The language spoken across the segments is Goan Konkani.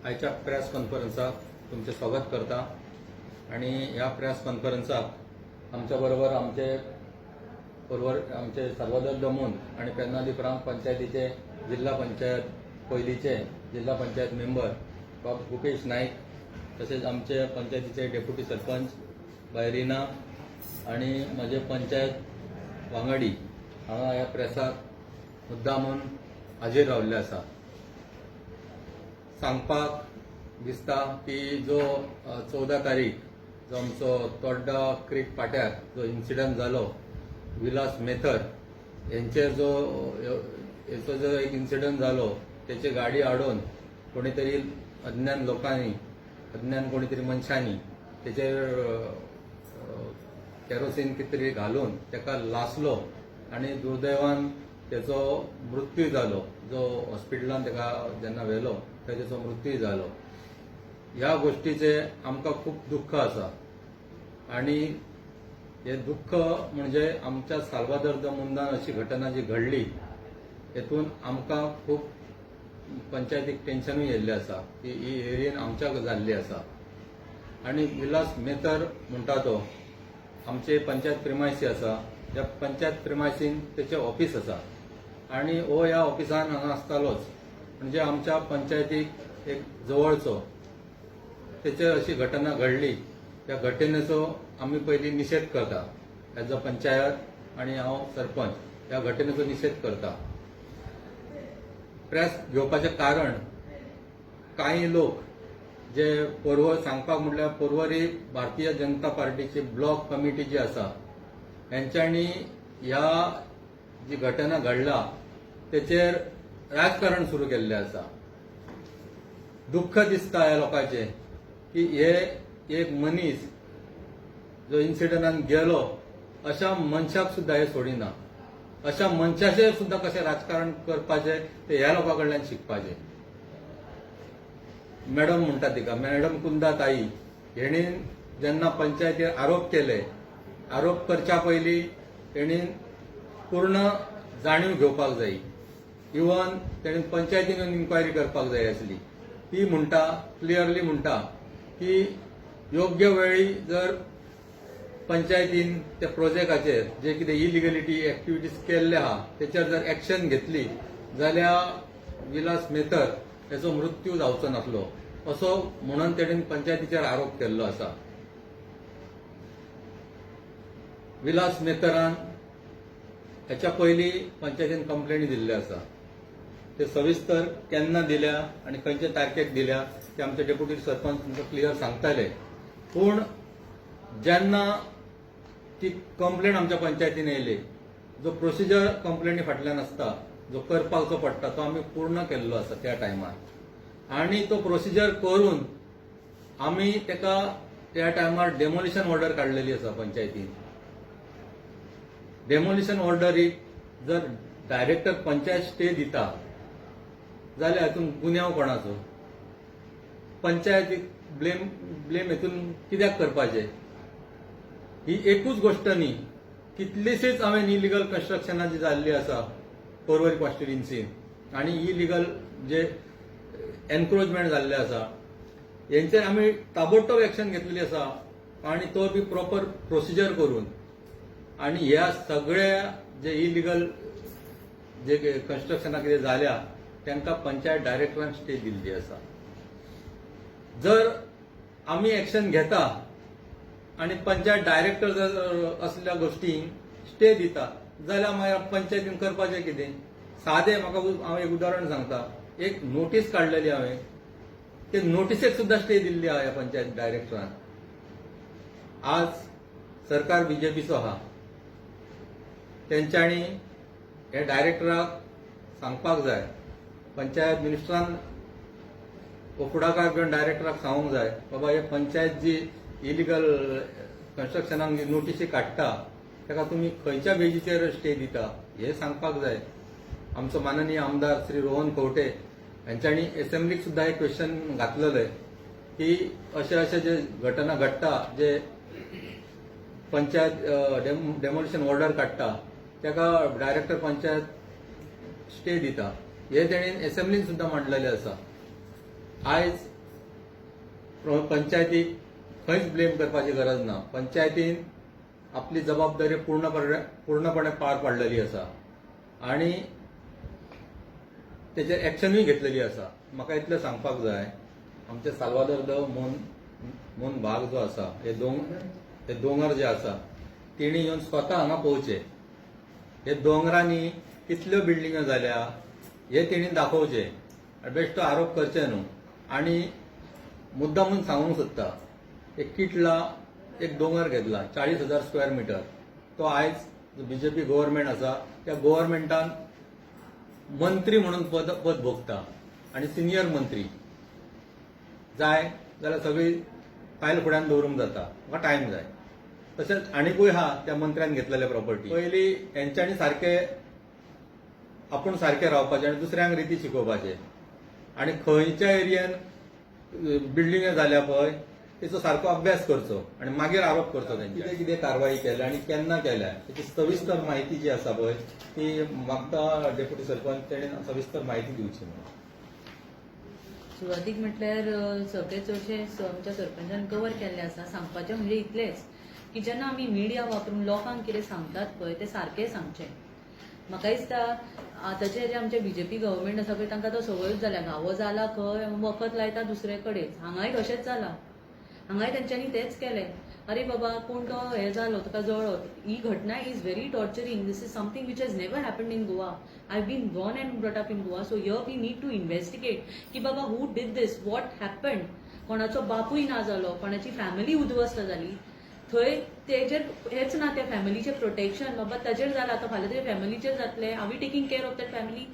आयच्या प्रेस कॉन्फरन्साक तुमचें स्वागत करता आनी ह्या प्रेस कॉन्फरन्साक आमच्या बरोबर आमचे पर्वर आमचे साल्वादोर दमून आनी पेन्नाली ग्राम पंचायतीचे जिल्हा पंचायत पयलींचे जिल्हा पंचायत मेंबर बाब गुपेश नाईक, तशेंच आमचे पंचायतीचे डेप्युटी सरपंच बाय रिना आनी म्हजे पंचायत वांगडी हांगा ह्या प्रेसाक मुद्दामून हाजीर रावल्ले आसा. सांगपाक दिसता की जो 14 तारीख जो आमचो तोड्डा क्रीक पाट्यार जो इन्सिडंट जालो, विलास मेथर हेंचेर जो हेचो जो एक इन्सिडंट जालो, तेची गाडी आडोवन कोणी तरी अज्ञान लोकांनी, अज्ञान कोणी तरी मनशांनी तेचेर केरोसीन कितें तरी घालून ताका लासलो आनी दुर्दैवान तेचो मृत्यू जालो. जो हॉस्पिटलान ताका जेन्ना व्हेलो थंय तेचो मृत्यू जालो. ह्या गोश्टीचे आमकां खूब दुख्ख आसा आनी हे दुख्ख म्हणजे आमच्या साल्वादोर the मुंदान अशी घटना जी घडली, हेतून आमकां खूब पंचायतीक टेन्शनूय येयल्लें आसा की ही एरियेन आमच्या जाल्ली आसा. आनी विलास मेतर म्हणटा तो आमचे पंचायत प्रिमायसी आसा. ह्या पंचायत प्रिमायसीन तेचें ऑफीस आसा आनी हो ह्या ऑफिसान हांगा आसतालोच, म्हणजे आमच्या पंचायतीक एक जवळचो. तेचेर अशी घटना घडली, त्या घटनेचो आमी पयलीं निशेध करता एज अ पंचायत आनी हांव सरपंच ह्या घटनेचो निशेध करता. प्रेस घेवपाचें कारण, कांय लोक जे पर्वर, सांगपाक म्हटल्यार पर्वरी भारतीय जनता पार्टीची ब्लॉक कमिटी जी आसा, हेंच्यांनी ह्या जी घटना घडला तेचेर राजकारण सुरू केल्लें आसा. दुख्ख दिसता ह्या लोकांचें की हे एक मनीस जो इन्सिडंटान गेलो, अशा मनशाक सुद्दां हे सोडिना. अशा मनशाचेर सुद्दां कशें राजकारण करपाचें तें ह्या लोकां कडल्यान शिकपाचें. मॅडम म्हणटा तिका, मॅडम कुंदा ताई, हेणी जेन्ना पंचायतीर आरोप केले, आरोप करच्या पयलीं तेणी पूर्ण जाणीव घेवपाक जाय. इवन तेणी पंचायतीन इन्क्वायरी करपाक जाय आसली. ती म्हणटा, क्लियरली म्हणटा की योग्य वेळी जर पंचायतीन त्या प्रोजेक्टाचेर जे कितें इलिगलिटी एक्टिविटीज केल्ले आहा तेचेर जर एक्शन घेतली जाल्यार विलास मेथर हेचो मृत्यू जावचो नासलो, असो म्हणून तेणेन पंचायतीचेर आरोप केल्लो आसा. विलास मेथरान हेच्या पयलीं पंचायतीन कंप्लेनी दिल्ले आसा. ते सविस्तर केन्ना दिल्या आनी खंयचे तारखेक दिल्या ते आमचे डेप्युटी सरपंच तुमकां क्लियर सांगताले. पूण जेन्ना ती कंप्लेन आमच्या पंचायतीन येयली, जो प्रोसिजर कंप्लेनी फाटल्यान आसता, जो करपाचो पडटा, तो आमी पूर्ण केल्लो आसा त्या टायमार. आनी तो प्रोसिजर करून आमी ताका त्या टायमार डेमोलिशन ऑर्डर काडलेली आसा पंचायतीन. डेमोलिशन ऑर्डरीक जर डायरेक्टर पंचायत स्टे दिता जाल्यार हातूंत गुन्यांव कोणाचो? पंचायतीक ब्लेम ब्लेम हेतून कित्याक करपाचें? ही एकूच गोश्ट न्ही, कितलीशीच हांवें इलिगल कन्स्ट्रक्शनां जी जाल्ली आसा पर्वरी कॉन्स्टिट्युन्सीन आनी इलिगल जे एनक्रोचमेंट जाल्ले आसा, हेंचेर आमी ताबडतोब एक्शन घेतलेली आसा आनी तो बी प्रॉपर प्रोसिजर करून. आनी ह्या सगळ्या जे इलिगल जे कन्स्ट्रक्शनां कितें जाल्या तांकां पंचायत डायरेक्टरान स्टे दिल्ली आसा. जर आमी एक्शन घेता आनी पंचायत डायरेक्टर जर असल्या गोश्टींक स्टे दिता जाल्यार मागीर पंचायतीन करपाचें कितें? सादें म्हाका हांव एक उदाहरण सांगता. एक नोटीस काडलेली हांवें, ते नोटिसेक सुद्दां स्टे दिल्ली आहा ह्या पंचायत डायरेक्टरान. आज सरकार बीजेपीचो आहा, तेंच्यांनी हे डायरेक्टराक सांगपाक जाय, पंचायत मिनिस्टरान हो फुडाकार घेवन डायरेक्टराक सांगूंक जाय, बाबा हे पंचायत जी इलिगल कन्स्ट्रक्शनाक जी नोटिसी काडटा ताका तुमी खंयच्या बेजीचेर स्टे दिता हे सांगपाक जाय. आमचो माननीय आमदार श्री रोहन खंवटे हेंच्यांनी एसेंब्लीक सुद्दां एक क्वेश्चन घातलेलें की अशे अशे जे घटना घडटा, जे पंचायत डेमोलिशन ऑर्डर काडटा ताका डायरेक्टर पंचायत स्टे दिता, हे तेणी एसेंब्लीन सुद्दां मांडलेलें आसा. आयज पंचायतीक खंयच ब्लेम करपाची गरज ना. पंचायतीन आपली जबाबदारी पूर्णपणे पार पाडलेली आसा आनी तेचेर एक्शनूय घेतलेली आसा. म्हाका इतलें सांगपाक जाय, आमचे साल्वादोर the मोन मोन भाग जो आसा, हे दोंगर जे आसा, तेणी येवन स्वता हांगा पळोवचे. हे दोंगरांनी कितल्यो बिल्डिंग्यो जाल्या हे तेणी दाखोवचे आनी बेश्टो आरोप करचे न्हू. आनी मुद्दामून सांगूंक सोदता, एक किटला एक दोंगर घेतला 40,000 स्क्वेअर मिटर, तो आयज बीजेपी गव्हर्मेंट आसा त्या गव्हर्मेंटान मंत्री म्हणून पद भोगता आनी सिनियर मंत्री जाय जाल्यार सगळी फायल फुड्यान दवरूंक जाता. म्हाका टायम जाय. तशेंच आनिकूय आहा त्या मंत्र्यान घेतलेले प्रॉपर्टी. पयली हेंच्यांनी सारके आपूण सारकें रावपाचें आनी दुसऱ्यांक रिती शिकोवपाचें आनी खंयच्या एरियन बिल्डिंग्यो जाल्या पळय तेचो सारको अभ्यास करचो आनी मागीर आरोप करचो. तेंचे कितें कितें कारवाई केल्या आनी केन्ना केल्या तेची सविस्तर माहिती जी आसा पळय ती मागता डेप्युटी सरपंच, तेणे सविस्तर माहिती दिवची म्हणून. सुरवातीक म्हटल्यार सगळे चडशे आमच्या सरपंचान कवर केल्ले आसा. सांगपाचें म्हणजे इतलेंच की जेन्ना आमी मिडिया वापरून लोकांक कितें सांगतात पळय, तें सारकें सांगचें. म्हाका दिसता आतांचे जे आमचे बीजेपी गव्हर्मेंट आसा पळय, तांकां तो संवयूच जाल्या. घावो जाला खंय वखद लायता दुसरे कडेन. हांगाय तशेंच जालां, हांगाय तेंच्यांनी तेंच केलें. अरे बाबा, कोण तो हे जालो, तुका जळ्ळो. ही घटना is very torturing. This is something which has never happened in Goa. I been born and brought up in Goa, so here we need to investigate की बाबा, who did this, what happened? कोणाचो बापूय ना जालो, कोणाची फॅमिली उद्ध्वस्त जाली थंय. तेजेर हेच ना, त्या फॅमिलीचें प्रोटेक्शन. बाबा, ताजेर जालां, आतां फाल्यां तेज्या फॅमिलीचेर जातलें. Are we taking care of that family?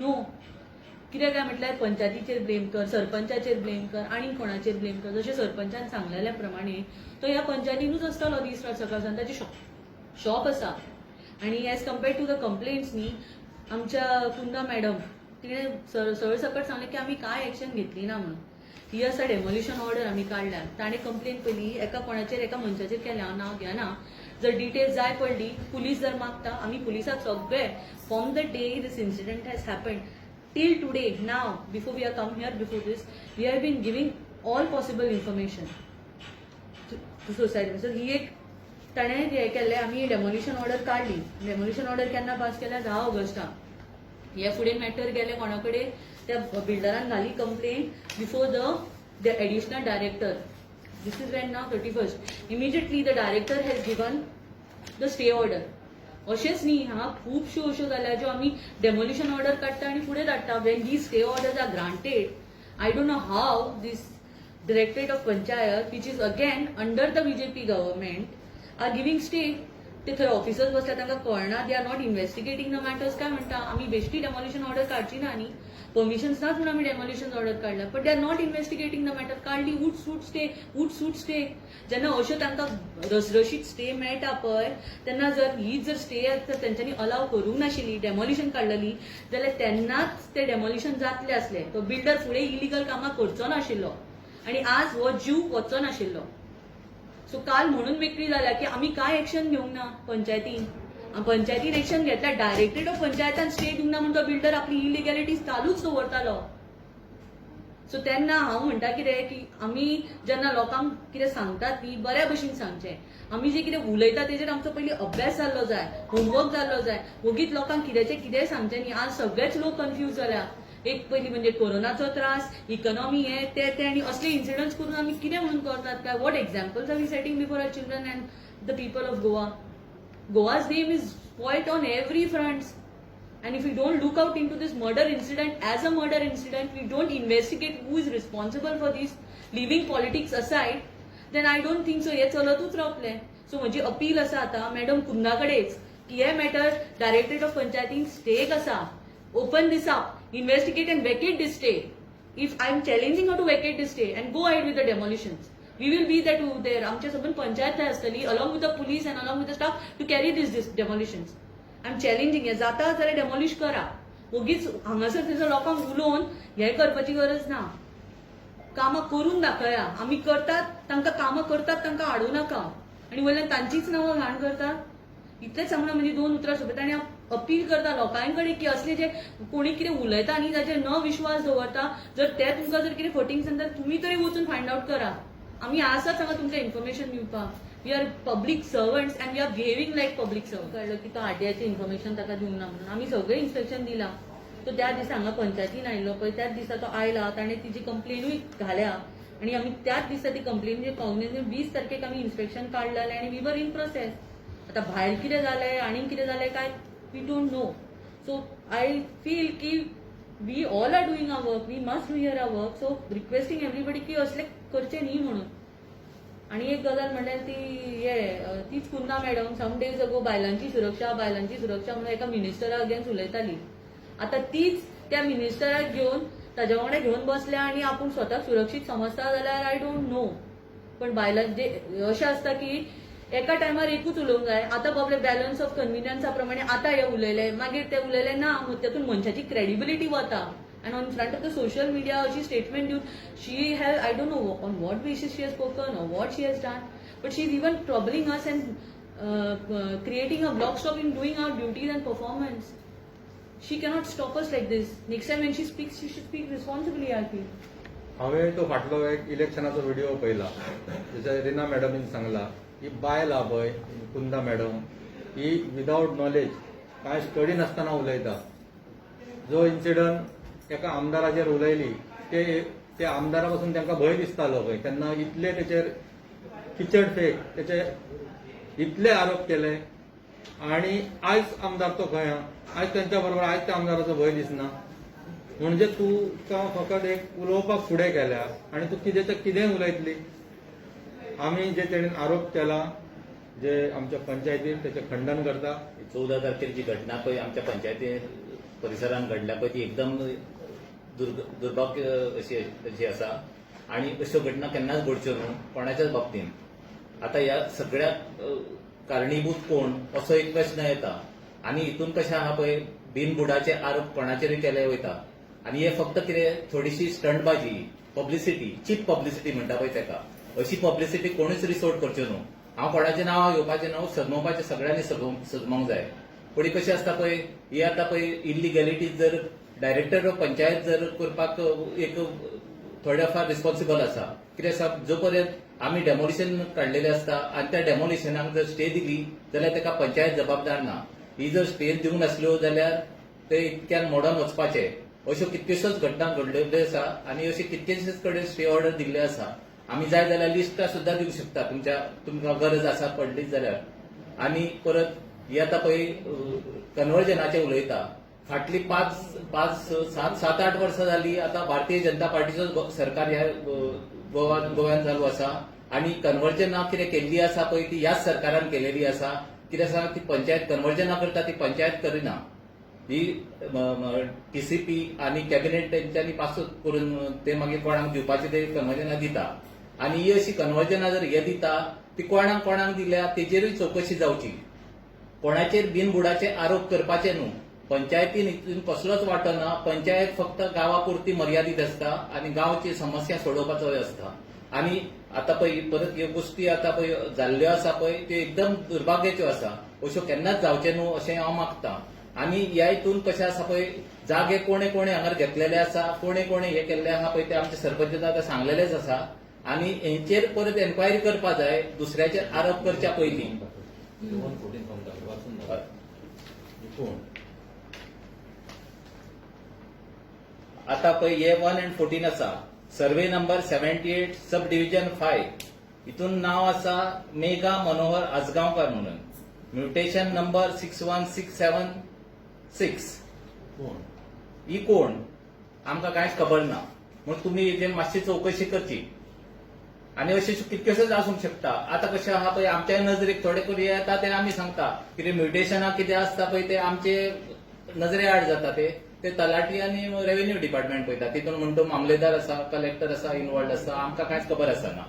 No. कितें काय म्हटल्यार पंचायतीचेर ब्लेम कर, सरपंचाचेर ब्लेम कर आनी कोणाचेर ब्लेम कर. जशें सरपंचान सांगलेल्या प्रमाणे तो ह्या पंचायतीनूच आसतालो दीस रात. सकाळ सावन ताचें शॉप आसा आनी as compared to the complaints न्ही, आमच्या कुंदा मॅडम तिणें सरळ सकट सांगलें की आमी कांय एक्शन घेतली ना म्हणून. ही आसा डेमोलिशन ऑर्डर आमी काडल्या. ताणें कंप्लेन पयली एका कोणाचेर, एका मनशाचेर केल्या, हांव नांव घेना. जर डिटेल्स जाय पडली, पुलीस जर मागता, आमी पुलिसाक सगळे from the day this incident has happened till today, now, before we are come here, before this, we have been giving all possible information to society. So ही एक ताणें हें केल्लें. आमी डेमोलिशन ऑर्डर काडली. डेमोलिशन ऑर्डर केन्ना पास केल्या? 10 ऑगस्टाक. हे फुडें मॅटर गेले कोणा कडेन? त्या बिल्डरान घाली complain before the additional director. This is when now 31st. Immediately the director has given the stay order. अशेंच न्ही, हांगा खुबश्यो अश्यो जाल्या ज्यो आमी डेमोलिशन ऑर्डर काडटा आनी फुडें धाडटा. When these stay orders are granted, I don't know how this Directorate of Panchayat, which is again under the BJP government, are giving stay. ते थंय ऑफिसर्स बसल्या, तांकां कळना? They are not investigating the matters. काय म्हणटा, आमी बेश्टी डेमोलिशन ऑर्डर काडची ना न्ही, परमिशन्स नाच म्हणून आमी डेमोलिशन ऑर्डर काडल्या, but they are not investigating the matter. काडली, उठ सूट स्टे, उठ सूट स्टे. जेन्ना अश्यो तांकां रसरशीत स्टे मेळटा पळय, तेन्ना जर ही जर स्टे तेंच्यांनी अलाव करूंक नाशिल्ली, डेमोलिशन काडलेली जाल्यार तेन्नाच ते डेमोलिशन जातले आसले. तो बिल्डर फुडें इलिगल कामां करचो नाशिल्लो आनी आज हो जीव वचचो नाशिल्लो. सो काल म्हणून मेकळी जाल्या की आमी काय एक्शन घेवंक ना पंचायतीन. पंचायतीन एक्शन घेतल्या, डायरेक्टरेट ऑफ पंचायतान स्टे दिवंक ना म्हणून तो बिल्डर आपली इलिगॅलिटीज चालूच दवरतालो. सो तेन्ना हांव म्हणटा कितें की आमी जेन्ना लोकांक कितें सांगतात न्ही, बऱ्या भशेन सांगचें. आमी जे कितें उलयता तेजेर आमचो पयलीं अभ्यास जाल्लो जाय, होमवर्क जाल्लो जाय. वगीत लोकांक कित्याचें कितेंय सांगचें न्ही. आज सगळेच लोक कन्फ्यूज जाल्या. एक पयलीं म्हणजे कोरोनाचो त्रास, इकॉनॉमी, हे ते ते आनी असले इन्सिडंट्स करून आमी कितें म्हणून करतात काय? What examples are we setting before our children and the people of Goa? Goa's name is spoilt on every front. And if we don't look out into this murder incident as a murder incident, we don't investigate who is responsible for this, leaving politics aside, then I don't think so हे चलतूच रावतलें. सो म्हजी अपील आसा आतां मॅडम कुंदा कडेच की हे मॅटर डायरेक्टरेट ऑफ पंचायतीन स्टेक आसा. Open this up, investigate and vacate this stay. If I am challenging to vacate this stay and go ahead with the demolitions, we will be that there. आमच्या सबंद पंचायत थंय आसतली along with the police and along with the staff to carry this demolitions. I am challenging. हे जाता जाल्यार डेमोलिश करा. ओगीच हांगासर थंयसर लोकांक उलोवन हें करपाची गरज ना. कामां करून दाखया. आमी करतात, तांकां कामां करतात तांकां हाडूं नाका आनी वयल्यान तांचीच नांवां घाण करतात. इतलेंच सांगून म्हणजे दोन उतरां सोंपयता आनी हांव अपील करता लोकां कडेन की असले जे कोणी कितें उलयता न्ही ताचेर न विश्वास दवरता. जर ते तुमकां जर कितें फटींग सांगता, तुमी तरी वचून फायंड आवट करा. आमी आसात हांगा तुमकां इन्फॉर्मेशन दिवपाक. We are public servants and we are behaving like public servant. कळ्ळं की तो आरटीआयचें इन्फॉर्मेशन ताका दिवंक ना म्हणून आमी सगळें इन्स्ट्रक्शन दिलां. तो त्या दिसा हांगा पंचायतीन आयिल्लो पळय, त्याच दिसा तो आयला, ताणें तिजी कंप्लेनूय घाल्या आनी आमी त्याच दिसा ती कंप्लेन जे कॉग्निजंट 20 तारखेक आमी इन्स्पेक्शन काडलेलें आनी we were in process. आतां भायर कितें जालें आनी कितें जालें काय we don't know. So I feel की we all are doing our work, we must do here our work. So requesting everybody की असले करचे न्ही म्हणून. आणि एक गजाल म्हणल्यार ती हे तीच Cunha madam some days ago बायलांची सुरक्षा, बायलांची सुरक्षा म्हणून एका मिनिस्टरा अगेन्स्ट उलयताली. आतां तीच त्या मिनिस्टराक घेवन ताज्या वांगडा घेवन बसल्या आनी आपूण स्वताक सुरक्षीत समजता जाल्यार I don't know. पण बायलां जे अशें आसता की एका टायमार एकूच उलोवंक जाय. आतां बाबले बॅलन्स ऑफ कन्विनियन्सा प्रमाणे आतां हे उलयले, मागीर ते उलयले ना, तातूंत मनशाची क्रेडिबिलिटी वता. And on front of the social media अशी स्टेटमेंट दिवन she have, I don't know on what basis she has spoken or what she has done, but she is even troubling us and creating a block stop in doing our duties and performance. She cannot stop us like this. Next time when she speaks, she should speak responsibly, I feel. हांवें तो फाटलो एक इलेक्शनाचो व्हिडिओ पळयला, जशें रिना मॅडमीन सांगला, ही बायल आहा पळय कुंदा मॅडम, ही विदावट नॉलेज, कांय स्टडी नासतना उलयता. जो इन्सिडंट एका आमदाराचेर उलयली, ते त्या आमदारा पासून तांकां भंय दिसतालो खंय. तेन्ना इतले तेचेर किचड फेक, तेचे इतले आरोप केले आणि आयज आमदार तो खंय आहा? आयज तेंच्या बरोबर, आयज त्या आमदाराचो भंय दिसना. म्हणजे तुका फकत एक उलोवपाक फुडें केल्या आणि तूं कितें ते कितेंय उलयतली. आमी जे तेणेन आरोप केला जे आमच्या पंचायतीर, तेचें खंडन करता. 14 तारखेर जी घटना पळय आमच्या पंचायती परिसरान घडल्या पळय, ती एकदम दुर्भाग्य अशी आसा आणि अश्यो घटना केन्नाच घडच्यो न्हू कोणाच्याच बाबतीन. आतां ह्या सगळ्याक कारणीभूत कोण असो एक प्रश्न येता. आनी हितून कशें आहा पळय, बिनबुडाचे आरोप कोणाचेरूय केले वयता आनी हे फक्त कितें थोडीशी स्टंटबाजी, पब्लिसिटी, चीप पब्लिसिटी म्हणटा पळय तेका, अशी पब्लिसिटी कोणूच रिसोर्ट करच्यो न्हू. हांव कोणाचें नांव घेवपाचें न्हू, सजमोवपाचें सगळ्यांनी सजमोवंक जाय. पूण ही कशें आसता पळय, ही आतां पळय इल्लिगॅलिटी जर डायरेक्टर ऑफ पंचायत जर करपाक एक थोड्या फार रिस्पॉन्सिबल आसा. कितें आसा, जो पर्यंत आमी डेमोलिशन काडलेलें आसता आनी त्या डेमोलिशनाक जर स्टे दिली जाल्यार ताका पंचायत जबाबदार ना. ही जर स्टे दिवंक नासल्यो जाल्यार ते इतक्यान मोडोन वचपाचे. अश्यो कितक्योश्योच घटना घडलेल्यो आसा आनी अश्यो कितकेशेच कडेन स्टे ऑर्डर दिल्ले आसा. आमी जाय जाल्यार लिस्टां सुद्दां दिवंक शकता तुमच्या, तुमकां गरज आसा पडलीच जाल्यार. आनी परत ही आतां पळय कन्वर्जनाचें उलयता. फाटली पांच पांच सात सात आठ वर्सां जाली आतां भारतीय जनता पार्टीचो सरकार ह्या गोव्यान चालू आसा आनी कन्वर्जना कितें केल्ली आसा पळय ती ह्याच सरकारान केलेली आसा. कितें आसा, ती पंचायत कन्वर्जना करता, ती पंचायत करिना. ही टीसीपी आनी कॅबिनेट तेंच्यांनी पास करून ते मागीर कोणाक दिवपाचे ते कन्वर्जना दिता. आनी ही अशी कन्वर्जना जर हे दिता ती कोणाक कोणाक दिल्या तेजेरूय चवकशी जावची. कोणाचेर बिनबुडाचे आरोप करपाचे न्हू. पंचायतीन हितून कसलोच वांटो ना. पंचायत फक्त गांवा पुरती मर्यादीत आसता आनी गांवची समस्या सोडोवपाचो आसता. आनी आतां पळय परत ह्यो गोश्टी आतां पळय जाल्ल्यो आसा पळय, त्यो एकदम दुर्भाग्याच्यो आसा. अश्यो केन्नाच जावचें न्हू अशें हांव मागता. आनी ह्या हितून कशें आसा पळय, जागे कोणे कोणे हांगार घेतलेले आसा, कोणे कोणे हे केल्ले आहा पळय, ते आमचे सरपंचान आतां सांगलेलेच आसा. आनी हेंचेर परत एन्क्वायरी करपा जाय दुसऱ्याचेर आरोप करच्या पयलीं. 114 फॉर्म दाखय, वाचून दाखय. कोण? आता पळय हे 1 अँड 14 आसा, survey number 78, sub division 5. हितून नांव आसा मेघा मनोहर आजगांवकार म्हणून, mutation number 61676. कोण? ही कोण आमकां कांयच खबर ना, म्हणून तुमी हेजेर मातशी चवकशी करची. आनी अशें कितक्योश्योच आसूंक शकता. आतां कशें आहा पळय, आमच्या नजरेक थोडे करून येता ते आमी सांगता. कितें म्युटेशनां कितें आसता पळय ते आमचे नजरे आड जाता. ते ते तलाठी आनी रेव्हेन्यू डिपार्टमेंट पळयता. तितून म्हणटा मामलेदार आसा, कलेक्टर आसा, इनवॉल्ड आसा, आमकां कांयच खबर आसना.